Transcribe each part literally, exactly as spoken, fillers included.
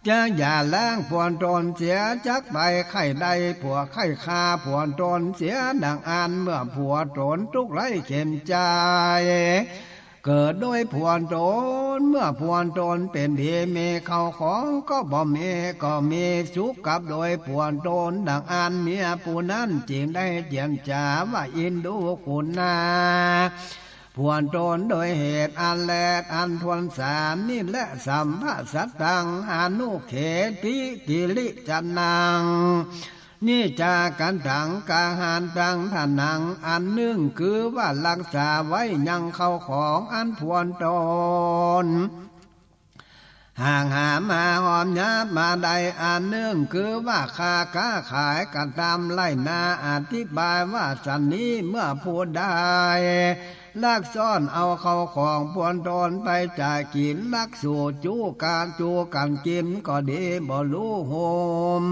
จะอย่าล้างผวนต๋นเสีย จักไปใค่ได้ผัวใค่ฆ่าผวนต๋นเสีย ดังอั้นเมื่อผัวนต๋นตุ๊กข์ไร้เข็ญใจ๋ เกิดโดยผวนต๋น เมื่อผวนต๋นเป๋นดี มีเข้าของก็บ่มี ก็มีสุขกับโดยผวนต๋น ดังอั้นเมียผู้นั้นจึงได้เจียรจาว่า อินดูขุนนา ผวนต๋นโดยเหตุอันแล อันถ้วนสามนี้แล สัพพะสัตตัง อนุเขติกิริจานัง นิจจากัตถัง กาหัตถัง ทานัง อันนึ่งคือว่าฮักษาไว้ยังเข้าของอันผวนต๋น หากหามาหอมหยาบมาได้ อันนึ่งคือว่าค้า ค้าขายกระทำไร่นา อธิบายว่าสันนี้ เมื่อผู้ใดลักซ่อนเอาเข้าของผวนต๋นไปจ่ายกิ๋น ลักสู่จู้กั๋น จู้กั๋นกิ๋นก็ดี บ่ฮู้หอม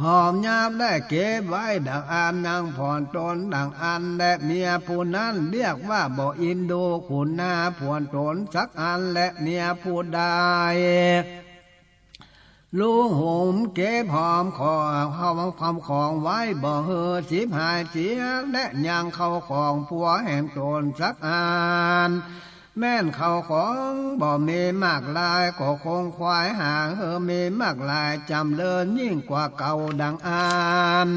หอมหยาบและเก็บไว้ดังอั้นยังผวนต๋นดังอั้นแล เมียผู้นั้นเรียกว่าบ่อินดูขุนนาผวนต๋นสักอันแล เมียผู้ใดฮู้หอมเก็บหอมของ หอมของไว้บ่หื้อฉิบหายเสีย และยังเข้าของผัวแห่งต๋นสักอัน แม่นเข้าของบ่มีมากหลาย ก็ขนขวายหาหื้อมีมากหลาย จ๋ำเริญยิ่งกว่าเก่าดังอั้น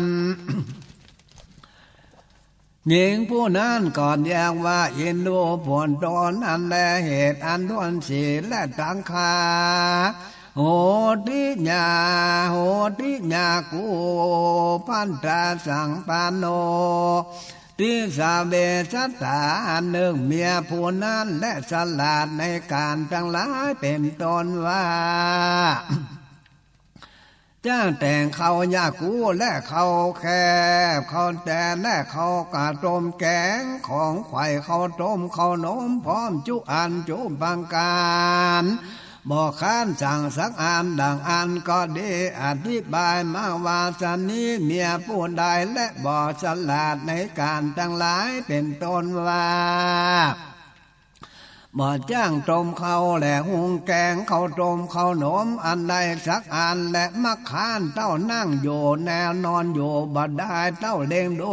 หญิงผู้นั้นก็เรียกว่าอินดูผวนต๋นอันแล เหตุอันถ้วนสี่และตังคา โหติยา โหติยากู ภัตตาสัมปันโน ติสสาเวสัตตา อันนึ่งเมียผู้นั้นแลฉลาดในก๋านตังหลายเป๋นต้นว่า จะแต่งข้าวยากูและข้าวแคบ ข้าวแตนและข้าวกะต้มแก๋ง ของไขว่ข้าวต้มข้าวหนม พร้อมจุอันจุประก๋าน บ่ค้านสั่งสักอันดังอั้นก็ดี อธิบายมาว่าสันนี้ เมียผู้ใดแลบ่ฉลาดในก๋านตังหลายเป๋นต้นว่า บ่จ้างต้มข้าวและหุงแก๋ง ข้าวต้มข้าวหนมอันใดสักอัน และมักค้านเต้านั่งอยู่แนวนอนอยู่บ่ได้ เต้าเล็งดู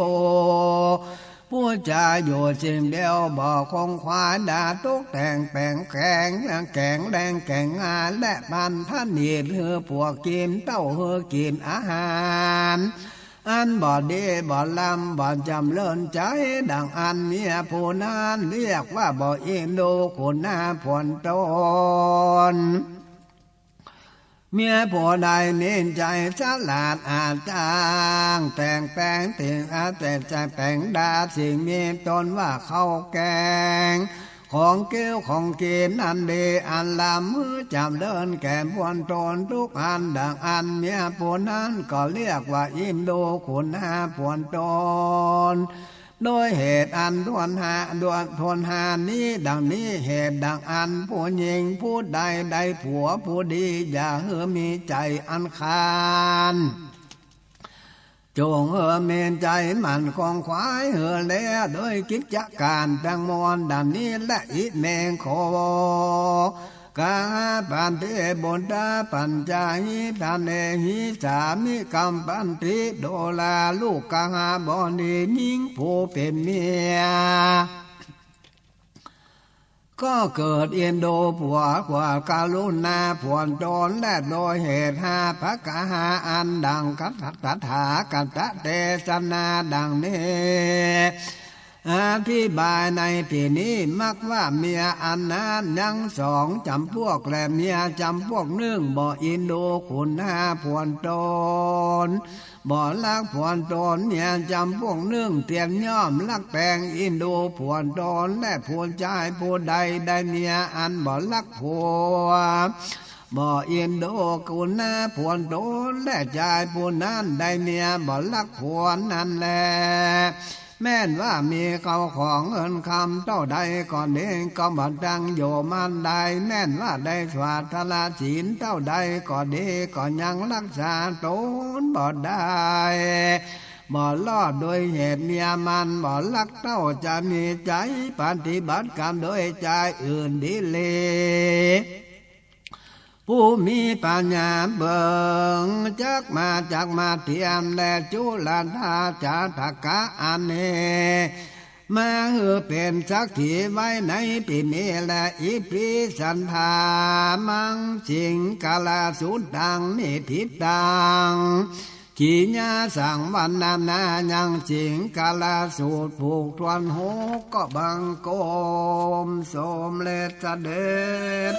ผู้จาอยู่สิ่งเดียว บ่ขนขวายด่าตกแต่งแป๋งแก๋ง แก๋งแลงแก๋งงา และปันผนิตหื้อผัวกิ๋น เต้าหื้อกิ๋นอาหาร อันบ่ดีบ่ลำบ่จ๋ำเริญใจ๋ ดังอั้นเมียผู้นั้นเรียกว่าบ่อินดูขุนนาผวนต๋น เมียผู้ใดมีใจ๋ฉลาดอาจจ้างแต่งแป๋งสิ่ง อาจจะแป๋งด่าสิ่งมีต้นว่าข้าวแก๋ง ของเคี้ยวของกิ๋นอันดีอันลำหื้อจ๋ำเริญแก่ผวนต๋นทุกอัน ดังอั้นเมียผู้นั้นก็เรียกว่าอินดูขุนนาผวนต๋น โดยเหตุอันถ้วนห้า ถ้วนห้านี้ ดังนี้ เหตุดังอั้นผู้หญิงผู้ใดได้ผัวผู้ดี อย่าหื้อมีใจ๋อันคาน จงหื้อมีใจ๋หมั่นขนขวายหื้อแล โดยกิจก๋านตังมวลดังนี้แล อิเม โข กา ปันติ ปุตตา ปัญจา หิ ทะเนหิ สามิ กัมปันติ โดรา ลูกกหบดี หญิงผู้เป๋นเมีย ก็เกิดอินดูผัว ความกรุณาผวนต๋น และโดยเหตุห้าประก๋านอันดังตถาคตเตสนาดังนี้ อธิบายในตี้นี้ มักว่าเมียอันนั้นยังสองจ๋ำพวก และเมียจ๋ำพวกนึ่งบ่อินดูขุนนาผวนต๋น บ่ฮักผวนต๋น เมียจ๋ำพวกนึ่งเตียนย่อมฮักแป๋งอินดูผวนต๋น และผู้จายผู้ใดได้เมียอันบ่ฮักผัว บ่อินดูขุนนาผวนต๋น และจายผู้นั้นได้เมียบ่ฮักผัวนั้นแล แม่นว่ามีเข้าของเงินคำเต้าใดก็ดี ก็บ่ตั้งอยู่มั่นได้ แม่นว่าได้สมาทานศีลเต้าใดก็ดี ก็ยังฮักษาต๋นบ่ได้ บ่รอดโดยเหตุเมียมันบ่ฮักเต้า จะมีใจ๋ปฏิบัติกรรมโดยจายอื่นดีเล ผู้มีปัญญาเบิ่ง จักมา จักมาเตียมแลจุลธาตุจาตกะอันนี้ มาหื้อเป๋นสักขีไว้ในตี้นี้แล อิติสัทธา มัง สิงคลสูตตัง นิฏฐิตัง กิยาสังวรรณนายัง สิงคลสูตรผูกถ้วนหก ก็บังคมสมเร็จเสด็จ